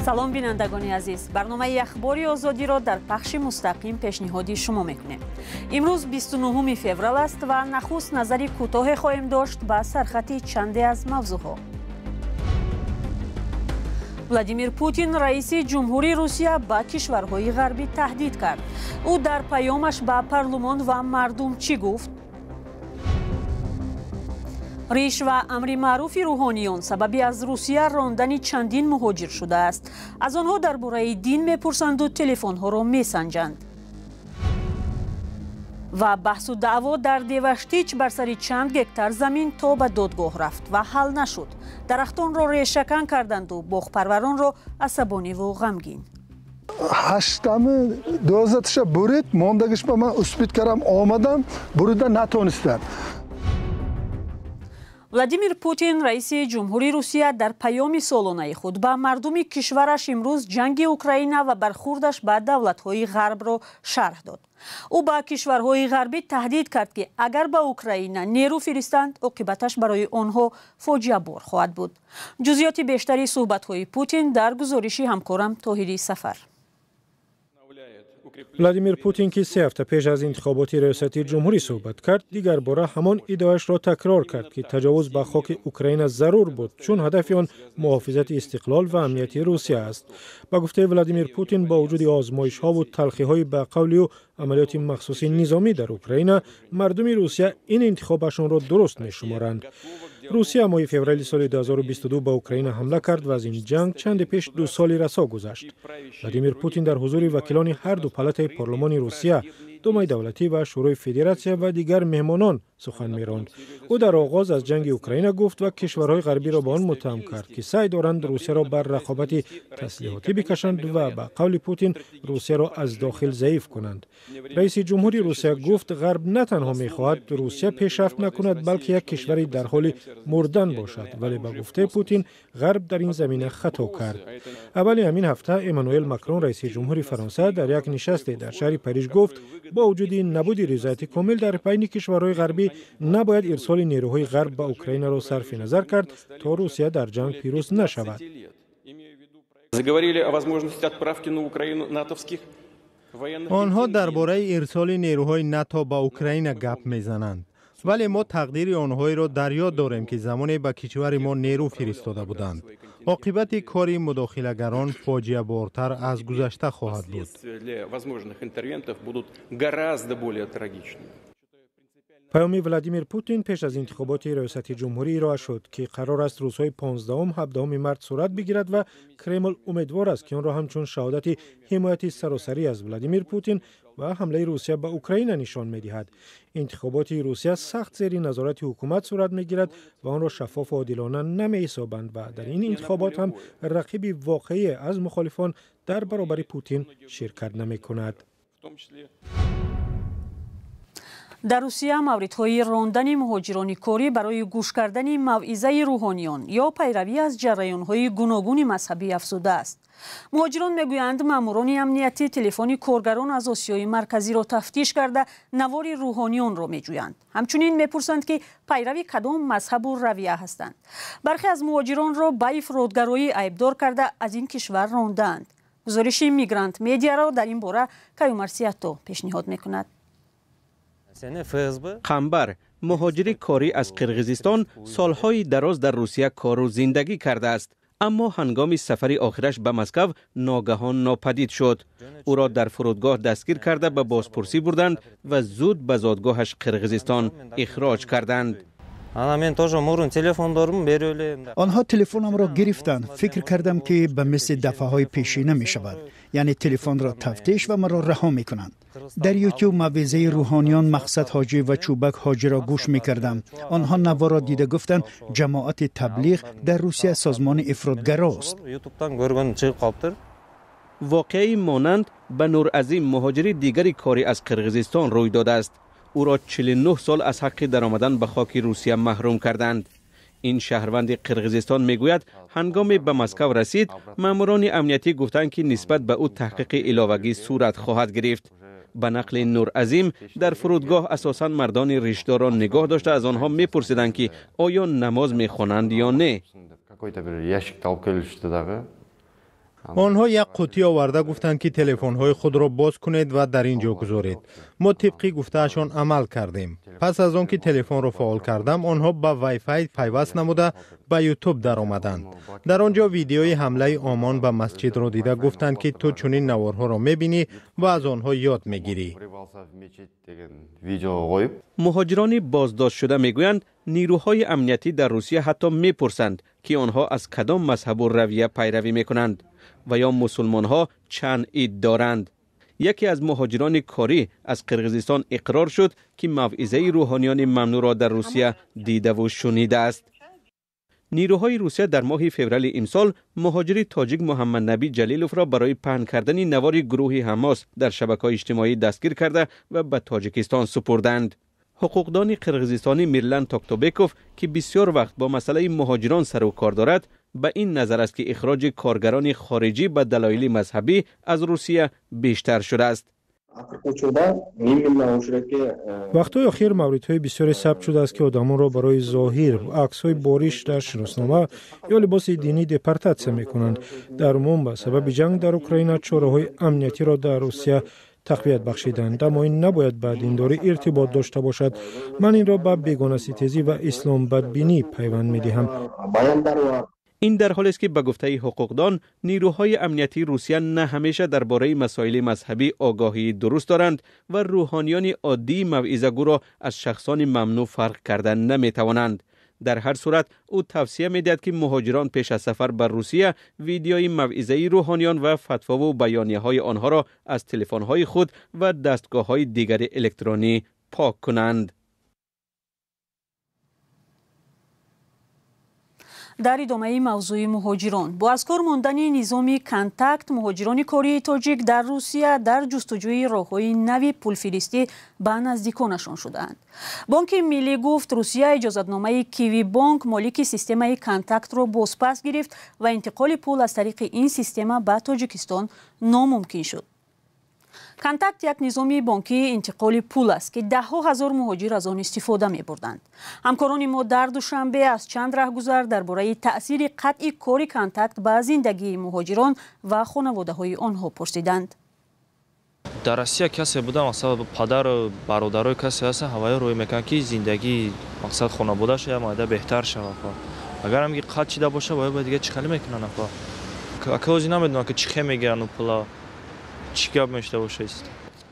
Салом, бинандагони азиз. Барномаи Ахбори Озодиро дар пахши мустақим пешниҳоди шумо мекунем. Имрӯз 29 феврал аст ва нахуст назари кӯтоҳе хоҳем дошт ба сархати чанде аз мавзӯъҳо. Владимир Путин, раиси ҷумҳури Русия, ба кишварҳои ғарбӣ таҳдид кард. Ӯ дар паёмаш ба парлумон ва мардум чӣ гуфт? Риш ва амри маъруфи рӯҳониён сабаби аз Русия рондани чандин муҳоҷир шудааст. Аз онҳо дар бораи дин мепурсанду телефонҳоро месанҷанд. Ва баҳсу даъво дар Деваштич бар сари чанд гектар замин то ба додгоҳ рафт ва ҳал нашуд. Дарахтонро решакан карданду боғпарваронро асабониву ғамгин. Ҳаштами дувоздаташа бурид, мондагишба ман успеть кардам, омадам, бурида натонистам. Владимир Путин, раиси ҷумҳури Русия, дар паёми солонаи худ ба мардуми кишвараш имрӯз ҷанги Украина ва бархурдаш ба давлатҳои ғарбро шарҳ дод. Ӯ ба кишварҳои ғарбӣ таҳдид кард, ки агар ба Украина нерӯ фиристанд, оқибаташ барои онҳо фоҷиабор хоҳад буд. Ҷузъиёти бештари суҳбатҳои Путин дар гузориши ҳамкорам Тоҳири Сафар. Владимир Путин, ки 3 ҳафта пеш аз интихоботи риёсати ҷумҳурӣ суҳбат кард, дигарбора ҳамон иддаояшро такрор кард, ки таҷовуз ба хоки Украина зарур буд, чун ҳадафи он муҳофизати истиқлол ва амнияти Русия аст. Ба гуфтаи Владимир Путин, бо вуҷуди озмоишҳову талхиҳои, ба қавли ӯ, амалиёти махсуси низомӣ дар Украина, мардуми Русия ин интихобашонро дуруст мешуморанд. Русия моҳи феврали соли 2022 ба Украина ҳамла кард ва аз ин ҷанг чанде пеш 2 соли расо гузашт. Владимир Путин дар ҳузури вакилони ҳар ду палатаи парлумони Русия, Думаи давлатӣ ва Шӯрои Федератсия ва дигар меҳмонон сухан меронд. Ӯ дар оғоз аз ҷанги Украина гуфт ва кишварҳои ғарбиро ба он муттаҳам кард, ки саъй доранд Русияро бар рақобати таслиҳотӣ бикашанд ва, ба қавли Путин, Русияро аз дохил заиф кунанд. Раиси ҷумҳури Русия гуфт, Ғарб на танҳо мехоҳад Русия пешрафт накунад, балки як кишвари дар ҳоли мурдан бошад. Вале, ба гуфтаи Путин, Ғарб дар ин замина хато кард. Аввали ҳамин ҳафта Эммануэл Макрон, раиси ҷумҳури Фаронса, дар як нишасте дар шаҳри Париж гуфт, бо вуҷуди набуди ризояти комил дар байни кишварҳои ғарбӣ, набояд ирсоли нерӯҳои ғарб ба Украинаро сарфи назар кард, то Русия дар ҷанг пирӯз нашавад. Заговорили о возможности отправки на Украину натовских Онҳо дар бораи ирсоли нерӯҳои НАТО ба Украина гап мезананд, вале мо тақдири онҳоеро дар ёд дорем, ки замоне ба кишвари мо нерӯ фиристода буданд. Оқибати кори мудохилагарон фоҷиабортар аз гузашта хоҳад буд. Для возможных интервентов будут гораздо более трагичными. Паёми Владимир Путин пеш аз интихоботи риёсати ҷумҳурӣ ироа шуд, ки қарор аст рӯзҳои 15, 17 март сурат бигирад ва Кремл умедвор аст, ки онро ҳамчун шаҳодати ҳимояти саросарӣ аз Владимир Путин ва ҳамлаи Русия ба Украина нишон медиҳад. Интихоботи Русия сахт зери назорати ҳукумат сурат мегирад ва онро шаффофу одилона намеҳисобанд ва дар ин интихобот ҳам рақиби воқеӣ аз мухолифон дар баробари Путин ширкат намекунад. Дар Русия мавридҳои рондани муҳоҷирони корӣ барои гӯш кардани мавъизаи рӯҳониён ё пайравӣ аз ҷараёнҳои гуногуни мазҳабӣ афзудааст. Муҳоҷирон мегӯянд, маъмурони амниятӣ телефони коргарон аз Осиёи Марказиро тафтиш карда, навори рӯҳониёнро меҷӯянд. Ҳамчунин мепурсанд, ки пайрави кадом мазҳабу равия ҳастанд. Бархе аз муҳоҷиронро ба ифротгароӣ айбдор карда, аз ин кишвар рондаанд. Гузориши Мигрант Медиаро дар ин бора Каюмарсиятто пешниҳод мекунад. Қамбар, муҳоҷири корӣ аз Қирғизистон, солҳои дароз дар Русия кору зиндагӣ кардааст, аммо ҳангоми сафари охираш ба Москав ногаҳон нопадид шуд. Ӯро дар фурудгоҳ дастгир карда, ба бозпурсӣ бурданд ва зуд ба зодгоҳаш Қирғизистон ихроҷ карданд. Анан мен тоже мурун телефондорумду берип эле. Онҳо телефонамро гирифтанд. Фикр кардам, ки ба мисли дафъаҳои пешина мешавад, яъне телефонро тафтиш ва маро раҳо мекунанд. Дар Ютуб мавъизаи рӯҳониён Мақсад ҳоҷӣ ва Чӯбак ҳоҷиро гӯш мекардам. Онҳо наворро дида гуфтанд, Ҷамоати Таблиғ дар Русия созмони ифротгарост. Ютубтан көргөн чыгып калыптыр. Воқеаи монанд ба Нуразим, муҳоҷири дигари корӣ аз Қирғизистон, рӯй додааст. Ӯро 49 сол аз ҳаққи даромадан ба хоки Русия маҳрум карданд. Ин шаҳрванди Қирғизистон мегӯяд, ҳангоме ба Москав расид, маъмурони амниятӣ гуфтанд, ки нисбат ба ӯ таҳқиқи иловагӣ сурат хоҳад гирифт. Ба нақли Нуразим, дар фурудгоҳ асосан мардони ришдорро нигоҳ дошта, аз онҳо мепурсиданд, ки оё намоз мехонанд ё не. Какой-то бир ящикти алып келишти дагы. Онҳо як қуттӣ оварда гуфтанд, ки телефонҳои худро боз кунед ва дар ин ҷо гузоред. Мо тибқи гуфтаашон амал кардем. Пас аз он ки телефонро фаъол кардам, онҳо ба вайфай пайваст намуда ба ютуб даромаданд. Дар он ҷо видеои ҳамлаи Омон ба масҷидро дида гуфтанд, ки ту чунин наворҳоро мебинӣ ва аз онҳо ёд мегирӣ. Муҳоҷирони боздоштшуда мегӯянд, нирӯҳои амниятӣ дар Русия ҳатто мепурсанд, ки онҳо аз кадом мазҳабу равия пайравӣ мекунанд ва ё мусулмонҳо чанд ид доранд. Яке аз муҳоҷирони корӣ аз Қирғизистон иқрор шуд, ки мавъизаи рӯҳониёни мамнӯъро дар Русия дидаву шунидааст. Нирӯҳои Русия дар моҳи феврали имсол муҳоҷири тоҷик Муҳаммаднабӣ Ҷалиловро барои паҳн кардани навори гурӯҳи Ҳамос дар шабакаҳои иҷтимоӣ дастгир карда ва ба Тоҷикистон супурданд. Ҳуқуқдони қирғизистонӣ Мирлан Токтобеков, ки бисёр вақт бо масъалаи муҳоҷирон сару кор дорад, ба ин назар аст, ки ихроҷи коргарони хориҷӣ ба далоили мазҳабӣ аз Русия бештар шудааст. Вақтҳои охир мавридҳои бисёре сабт шудааст, ки одамонро барои зоҳир, аксҳои бориш дар шиноснома ё либоси динӣ депортатсия мекунанд. Дар умум ба сабаби ҷанг дар Украина чораҳои амниятиро дар Русия тақвият бахшиданд, аммо ин набояд ба диндорӣ иртибот дошта бошад. Ман инро ба бегонаситезӣ ва исломбадбинӣ пайванд медиҳам. Ин дар ҳолест, ки ба гуфтаи ҳуқуқдон, нирӯҳои амниятии Русия на ҳамеша дар бораи масоили мазҳабӣ огоҳии дуруст доранд ва рӯҳониёни оддии мавъизагӯро аз шахсони мамнӯъ фарқ карда наметавонанд. Дар ҳар сурат, ӯ тавсия медиҳад, ки муҳоҷирон пеш аз сафар ба Русия видеои мавъизаи рӯҳониён ва фатвову баёнияҳои онҳоро аз телефонҳои худ ва дастгоҳҳои дигари электронӣ пок кунанд. Дар идомаи мавзӯи муҳоҷирон, бо аз кор мондани низоми Контакт, муҳоҷирони кории тоҷик дар Русия дар ҷустуҷӯи роҳҳои нави пулфиристӣ ба наздиконашон шудаанд. Бонки Миллӣ гуфт, Русия иҷозатномаи Киви Бонк, молики системаи Контактро, бозпас гирифт ва интиқоли пул аз тариқи ин система ба Тоҷикистон номумкин шуд. Контакт як низоми бонкии интиқоли пул аст, ки даҳҳо ҳазор муҳоҷир аз он истифода мебурданд. Ҳамкорони мо дар Душанбе аз чанд раҳгузар дар бораи таъсири қатъи кори Контакт ба зиндагии муҳоҷирон ва хонаводаҳои онҳо пурсиданд. Дар Россия касе буда, мақсад, падару бародарои касе ҳаста, ҳаваё рӯй мекунанд, ки зиндагии, мақсад, хонаводааш як майда беҳтар шавад. Агар ҳам ки қатъ шида боша, бояд ба дига чӣ хеле мекунанд? Ака, ҳозир намедонам, ки чӣ хел мегиранд пула, чӣ гап мешуда бошад.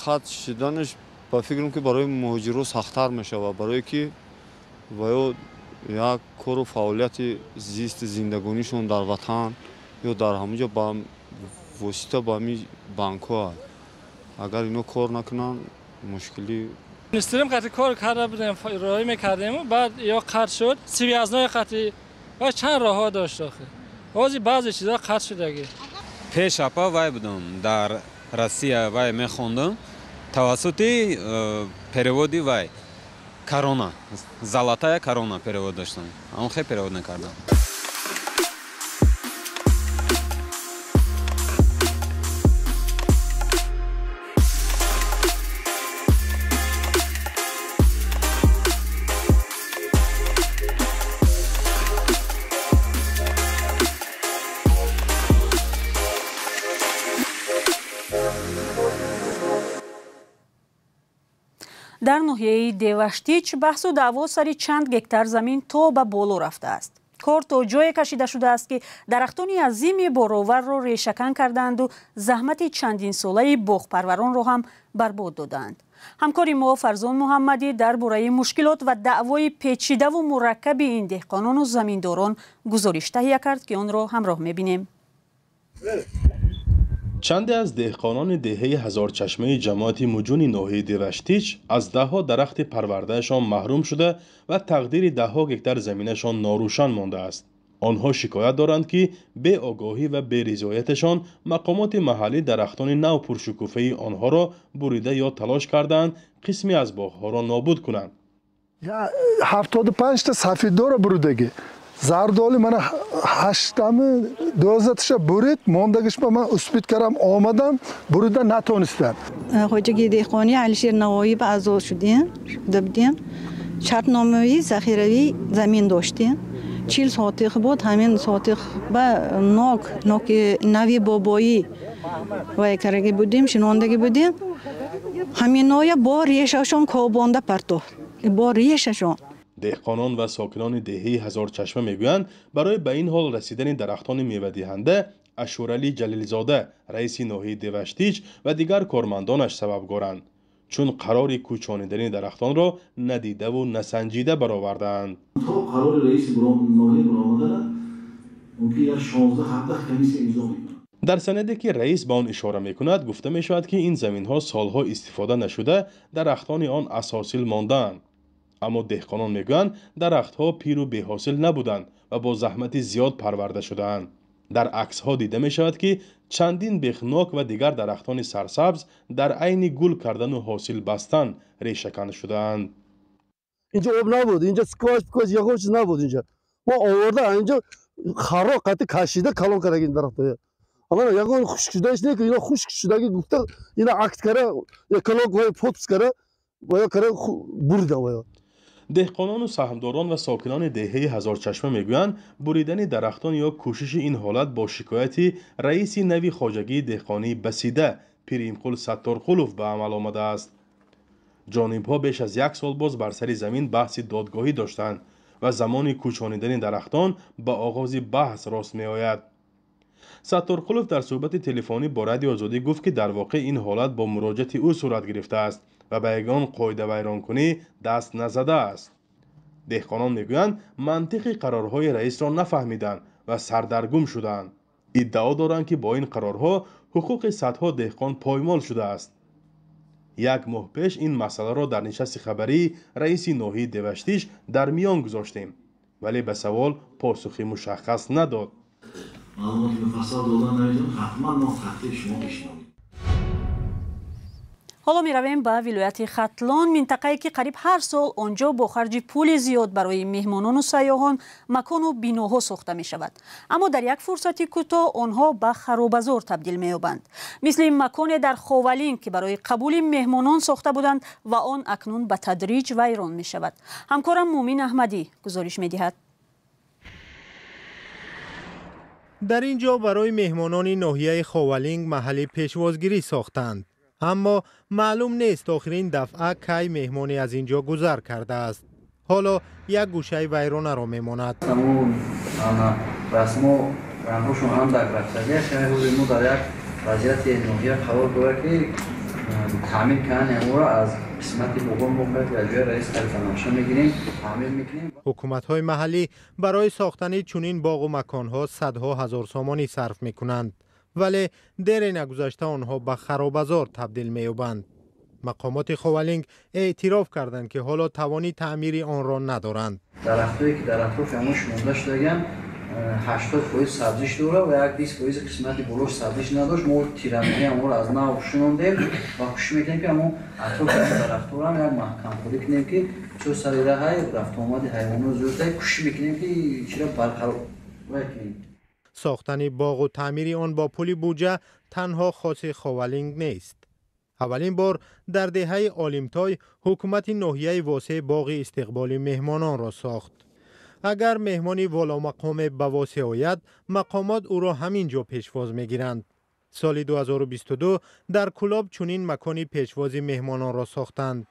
Қатъ шуданаш, ба фикрам, ки барои муҳоҷиро сахттар мешавад, барое ки ва ё як кору фаъолияти зисти зиндагонишон дар ватан ё дар ҳамон ҷо ба восита ба ҳамин банкҳо аст. Агар ино кор накунанд, мушкилӣ. Мистрим қатъи кор карда будем, роҳӣ мекардем, баъд ё қатъ шуд, связной қатъи ва чанд роҳҳо дошт. Охир ҳозир баъзе чизҳо қатъ шудагӣ. Пеш, апа, вай будам, дар Россия вай мехондам, тавассути переводи вай корона, золотая корона перевод доштам, он хел перевод накардам. Дар ноҳияи Деваштич баҳсу даъво сари чанд гектар замин то ба боло рафтааст. Кор то ҷое кашида шудааст, ки дарахтони азими бороварро решакан кардаанду заҳмати чандинсолаи боғпарваронро ҳам барбод додаанд. Ҳамкори мо Фарзон Муҳаммадӣ дар бораи мушкилот ва даъвои печидаву мураккаби ин деҳқонону заминдорон гузориш таҳия кард, ки онро ҳамроҳ мебинем. Чанде аз деҳқонони деҳаи Ҳазорчашмаи ҷамоати Муҷуни ноҳияи Деваштич аз даҳҳо дарахти парвардаашон маҳрум шуда ва тақдири даҳҳо гектар заминашон норӯшан мондааст. Онҳо шикоят доранд, ки беогоҳӣ ва беризояташон мақомоти маҳаллӣ дарахтони нав пуршукуфаи онҳоро бурида ё талош кардаанд қисме аз боғҳоро нобуд кунанд. 75-та сафеддора буридагӣ, зардоли мана ҳаштами 12-таша бурид, мондагиш ба ман успит кардам, омадам, бурида натонистам. Хоҷагии деҳқонӣ Алишер Навоӣ ба аъзо шудем, шуда будем. Шартномаи захиравӣ замин доштем. 40 сотих буд. Ҳамин сотих ба нок, ноки нави бобоӣ вай кардаги будем, шинондаги будем. Ҳаминоя бо решашон кобонда партофт, бо решашон. Деҳқонон ва сокинони деҳаи Ҳазорчашма мегӯянд, барои ба ин ҳол расидани дарахтони мевадиҳанда Ашуралӣ Ҷалилзода, раиси ноҳияи Деваштич ва дигар кормандонаш сабабгоранд, чун қарори кӯчонидани дарахтонро надидаву насанҷида баровардаанд. То қарори раиси ноҳия баромадана мумкин як 16-17 комиссия имзо мекунад. Дар санаде ки раис ба он ишора мекунад, гуфта мешавад, ки ин заминҳо солҳо истифода нашуда, дарахтони он аз ҳосил мондаанд. Аммо деҳқонон мегӯянд, дарахтҳо пиру беҳосил набуданд ва бо заҳмати зиёд парварда шудаанд. Дар аксҳо дида мешавад, ки чандин бехнок ва дигар дарахтони сарсабз дар айни гул кардану ҳосил бастан решакан шудаанд. Инҷо об набуд, инҷо скваж пкваж ягон чиз набуд. Инҷо мо оварда, инҷо харо қати кашида калон кардаги ин дарахтҳоя. Аммо ягон хушк шудааш не, ки ино хушк шудаги гуфта, ина акт кара, эколог вай подпись кара, вая кара бурида вая. Деҳқонону саҳмдорон ва сокинони деҳаи Ҳазорчашма мегӯянд, буридани дарахтон ё кӯшиши ин ҳолат бо шикояти раиси нави хоҷагии деҳқонии Басида Пиримқул Сатторқулов ба амал омадааст. Ҷонибҳо беш аз як сол боз бар сари замин баҳси додгоҳӣ доштанд ва замони кӯчонидани дарахтон ба оғози баҳс рост меояд. Сатторқулов дар суҳбати телефонӣ бо Радиои Озодӣ гуфт, ки дар воқеъ ин ҳолат бо муроҷиати ӯ сурат гирифтааст ва ба ягон қоидавайронкунӣ даст назадааст. Деҳқонон мегӯянд, мантиқи қарорҳои раисро нафаҳмиданд ва сардаргум шуданд. Иддао доранд, ки бо ин қарорҳо ҳуқуқи садҳо деҳқон поймол шудааст. Як моҳ пеш ин масъаларо дар нишасти хабарии раиси ноҳияи Деваштич дар миён гузоштем, вале ба савол посухи мушаххас надод. Маълумоти муфассал додан наметавонам, ҳатман мо тахтиби шумо мешунавем. Ҳоло меравем ба вилояти Хатлон, минтақае ки қариб ҳар сол он ҷо бо харҷи пули зиёд барои меҳмонону сайёҳон макону биноҳо сохта мешавад. Аммо дар як фурсати кӯтоҳ онҳо ба харобазор табдил меёбанд. Мисли маконе дар Ховалинг, ки барои қабули меҳмонон сохта буданд ва он акнун ба тадриҷ вайрон мешавад. Ҳамкорам Мумин Аҳмадӣ гузориш медиҳад. Дар ин ҷо барои меҳмонони ноҳияи Ховалинг маҳалли пешвозгирӣ сохтанд. Аммо маълум нест, охирин дафъа кай меҳмоне аз ин ҷо гузар кардааст. Ҳоло як гӯшаи вайронаро мемонад. Расмо рангҳошон андак рафтагия. Ҳозир мо дар як вазъияти ноҳия қарор дорад, ки таъмин кардани аморо аз қисмати боғон мо бояд аз ҷои раис хаританақша мегирем, таъмин мекунем. Ҳукуматҳои маҳаллӣ барои сохтани чунин боғу маконҳо садҳо ҳазор сомонӣ сарф мекунанд, вале дере нагузашта онҳо ба харобазор табдил меёбанд. Мақомоти Ховалинг эътироф карданд, ки ҳоло тавони таъмири онро надоранд. Дарахтое ки дар атрофи ҳамон шинонда шудагианд, 80% сабзиш дорад ва як 20% қисмати болош сабзиш надошт. Мо тирамоҳӣ ҳамонро аз нав шинондем ва кӯшиш мекунем, ки ҳамон атрофи дарахтҳоро як маҳкамкорӣ кунем, ки чун сари раҳай рафтуомади ҳайвонот зиёд, кӯшиш мекунем, ки чиро барқарор кунем. Сохтани боғу таъмири он бо пули буҷа танҳо хоси Ховалинг нест. Аввалин бор дар деҳаи Олимтой ҳукумати ноҳияи Восеъ боғи истиқболи меҳмононро сохт. Агар меҳмони воломақоме ба Восеъ ояд, мақомот ӯро ҳамин ҷо пешвоз мегиранд. Соли 2022 дар Кулоб чунин макони пешвози меҳмононро сохтанд.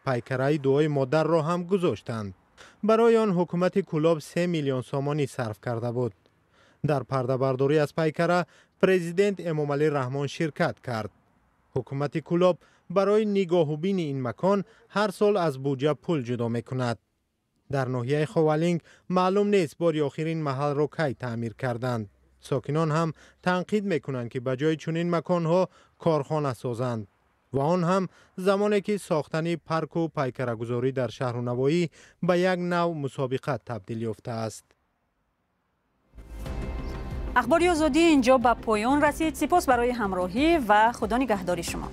Пайкараи дуои модарро ҳам гузоштанд. Барои он ҳукумати Кулоб 3 миллион сомонӣ сарф карда буд. Дар пардабардорӣ аз пайкара президент Эмомалӣ Раҳмон ширкат кард. Ҳукумати Кулоб барои нигоҳубини ин макон ҳар сол аз буҷа пул ҷудо мекунад. Дар ноҳияи Ховалинг маълум нест, бори охир ин маҳалро кай таъмир карданд. Сокинон ҳам танқид мекунанд, ки ба ҷои чунин маконҳо корхона созанд ва он ҳам замоне ки сохтани парку пайкарагузорӣ дар шаҳру навоҳӣ ба як нав мусобиқа табдил ёфтааст. Ахбори Озодӣ инҷо ба поён расид. Сипос барои ҳамроҳӣ ва Худо нигаҳдори шумо.